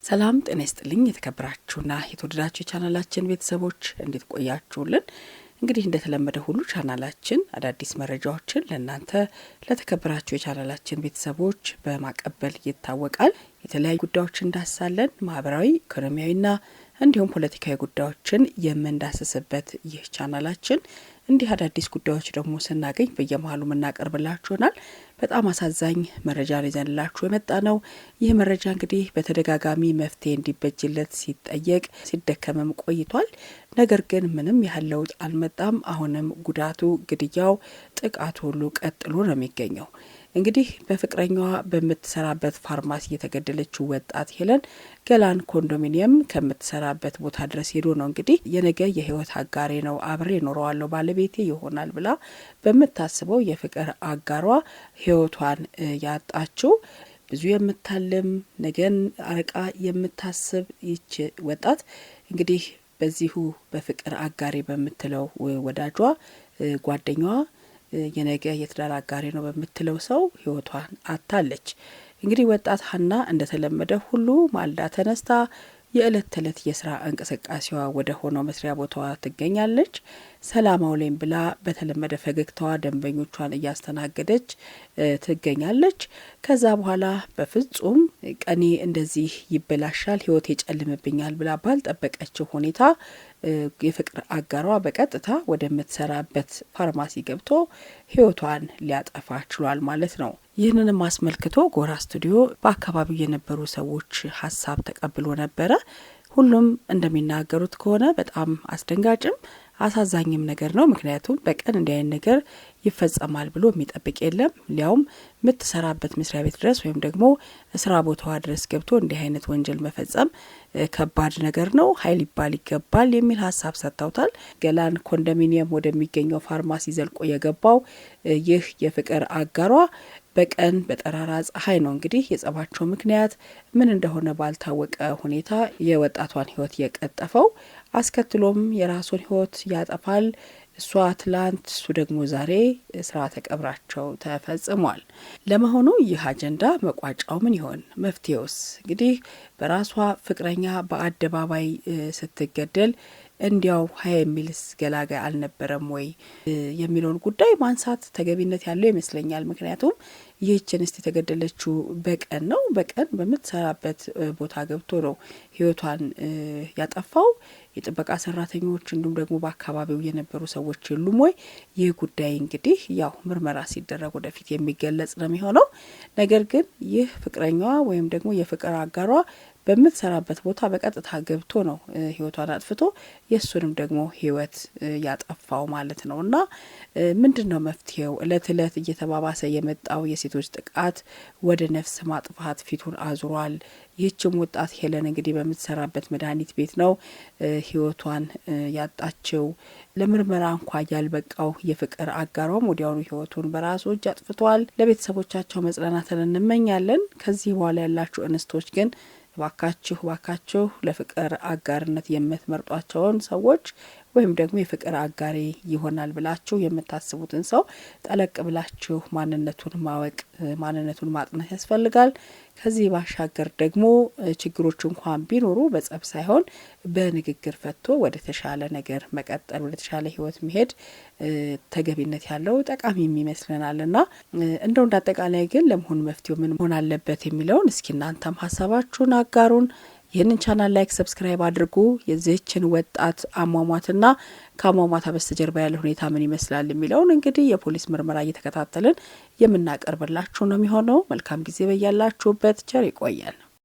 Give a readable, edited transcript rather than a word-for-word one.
ሰላም ጤና ይስጥልኝ። የተከበራችሁና የተወደዳችሁ የቻናላችን ቤተሰቦች፣ እንዴት ቆያችሁልን? እንግዲህ እንደተለመደ ሁሉ ቻናላችን አዳዲስ መረጃዎችን ለእናንተ ለተከበራችሁ የቻናላችን ቤተሰቦች በማቀበል ይታወቃል። የተለያዩ ጉዳዮችን እንዳስሳለን። ማህበራዊ፣ ኢኮኖሚያዊና እንዲሁም ፖለቲካዊ ጉዳዮችን የምንዳስስበት ይህ ቻናላችን እንዲህ አዳዲስ ጉዳዮች ደግሞ ስናገኝ በየመሀሉ የምናቀርብላችሁ ይሆናል። በጣም አሳዛኝ መረጃ ይዘንላችሁ የመጣ ነው። ይህ መረጃ እንግዲህ በተደጋጋሚ መፍትሄ እንዲበጅለት ሲጠየቅ ሲደከምም ቆይቷል። ነገር ግን ምንም ያህል ለውጥ አልመጣም። አሁንም ጉዳቱ፣ ግድያው፣ ጥቃቱ ሁሉ ቀጥሎ ነው የሚገኘው። እንግዲህ በፍቅረኛዋ በምትሰራበት ፋርማሲ የተገደለችው ወጣት ሄለን ገላን ኮንዶሚኒየም ከምትሰራበት ቦታ ድረስ ሄዶ ነው እንግዲህ የነገ የህይወት አጋሬ ነው፣ አብሬ እኖረዋለሁ፣ ባለቤቴ ይሆናል ብላ በምታስበው የፍቅር አጋሯ ህይወቷን ያጣችው። ብዙ የምታልም፣ ነገን አርቃ የምታስብ ይች ወጣት እንግዲህ በዚሁ በፍቅር አጋሬ በምትለው ወዳጇ፣ ጓደኛዋ፣ የነገ የትዳር አጋሬ ነው በምትለው ሰው ህይወቷን አጥታለች። እንግዲህ ወጣት ሀና እንደተለመደ ሁሉ ማልዳ ተነስታ የዕለት ተዕለት የስራ እንቅስቃሴዋ ወደ ሆነው መስሪያ ቦታዋ ትገኛለች። ሰላም አውለኝ ብላ በተለመደ ፈገግታዋ ደንበኞቿን እያስተናገደች ትገኛለች። ከዛ በኋላ በፍጹም ቀኔ እንደዚህ ይበላሻል፣ ህይወቴ ይጨልምብኛል ብላ ባልጠበቀችው ሁኔታ የፍቅር አጋሯ በቀጥታ ወደምትሰራበት ፋርማሲ ገብቶ ህይወቷን ሊያጠፋ ችሏል ማለት ነው። ይህንንም አስመልክቶ ጎራ ስቱዲዮ በአካባቢው የነበሩ ሰዎች ሀሳብ ተቀብሎ ነበረ። ሁሉም እንደሚናገሩት ከሆነ በጣም አስደንጋጭም አሳዛኝም ነገር ነው። ምክንያቱም በቀን እንዲህ አይነት ነገር ይፈጸማል ብሎ የሚጠብቅ የለም። ሊያውም የምትሰራበት መስሪያ ቤት ድረስ ወይም ደግሞ ስራ ቦታዋ ድረስ ገብቶ እንዲህ አይነት ወንጀል መፈጸም ከባድ ነገር ነው፣ ኃይል ይባል ይገባል የሚል ሀሳብ ሰጥተውታል። ገላን ኮንዶሚኒየም ወደሚገኘው ፋርማሲ ዘልቆ የገባው ይህ የፍቅር አጋሯ በቀን በጠራራ ፀሐይ ነው እንግዲህ የጸባቸው ምክንያት ምን እንደሆነ ባልታወቀ ሁኔታ የወጣቷን ሕይወት የቀጠፈው። አስከትሎም የራሱን ሕይወት ያጠፋል። እሷ ትላንት፣ እሱ ደግሞ ዛሬ ስርዓተ ቀብራቸው ተፈጽሟል። ለመሆኑ ይህ አጀንዳ መቋጫው ምን ይሆን? መፍትሄውስ? እንግዲህ በራሷ ፍቅረኛ በአደባባይ ስትገደል እንዲያው ሀያ የሚልስ ገላጋይ አልነበረም ወይ የሚለውን ጉዳይ ማንሳት ተገቢነት ያለው ይመስለኛል። ምክንያቱም ይህች እንስት የተገደለችው በቀን ነው። በቀን በምትሰራበት ቦታ ገብቶ ነው ህይወቷን ያጠፋው። የጥበቃ ሰራተኞች እንዲሁም ደግሞ በአካባቢው የነበሩ ሰዎች የሉም ወይ? ይህ ጉዳይ እንግዲህ ያው ምርመራ ሲደረግ ወደፊት የሚገለጽ ነው የሚሆነው። ነገር ግን ይህ ፍቅረኛዋ ወይም ደግሞ የፍቅር አጋሯ በምትሰራበት ቦታ በቀጥታ ገብቶ ነው ህይወቷን አጥፍቶ የእሱንም ደግሞ ህይወት ያጠፋው ማለት ነው። እና ምንድን ነው መፍትሄው? እለት እለት እየተባባሰ የመጣው የሴቶች ጥቃት ወደ ነፍስ ማጥፋት ፊቱን አዙሯል። ይህችም ወጣት ሄለን እንግዲህ በምትሰራበት መድኃኒት ቤት ነው ህይወቷን ያጣችው። ለምርመራ እንኳ ያልበቃው የፍቅር አጋሯም ወዲያውኑ ህይወቱን በራሱ እጅ አጥፍቷል። ለቤተሰቦቻቸው መጽናናትን እንመኛለን። ከዚህ በኋላ ያላችሁ እንስቶች ግን ባካችሁ ባካችሁ ለፍቅር አጋርነት የምትመርጧቸውን ሰዎች ወይም ደግሞ የፍቅር አጋሪ ይሆናል ብላችሁ የምታስቡትን ሰው ጠለቅ ብላችሁ ማንነቱን ማወቅ፣ ማንነቱን ማጥናት ያስፈልጋል። ከዚህ ባሻገር ደግሞ ችግሮች እንኳን ቢኖሩ በጸብ ሳይሆን በንግግር ፈቶ ወደ ተሻለ ነገር መቀጠል፣ ወደ ተሻለ ህይወት መሄድ ተገቢነት ያለው ጠቃሚ ይመስለናል። እና እንደው እንደ አጠቃላይ ግን ለመሆኑ መፍትሄው ምን መሆን አለበት የሚለውን እስኪ እናንተም ሀሳባችሁን አጋሩን። ይህንን ቻናል like፣ subscribe አድርጉ። የዚህችን ወጣት አሟሟትና ከአሟሟታ በስተጀርባ ያለ ሁኔታ ምን ይመስላል የሚለውን እንግዲህ የፖሊስ ምርመራ እየተከታተልን የምናቀርብላችሁ ነው የሚሆነው። መልካም ጊዜ በያላችሁበት፣ ቸር ይቆየን።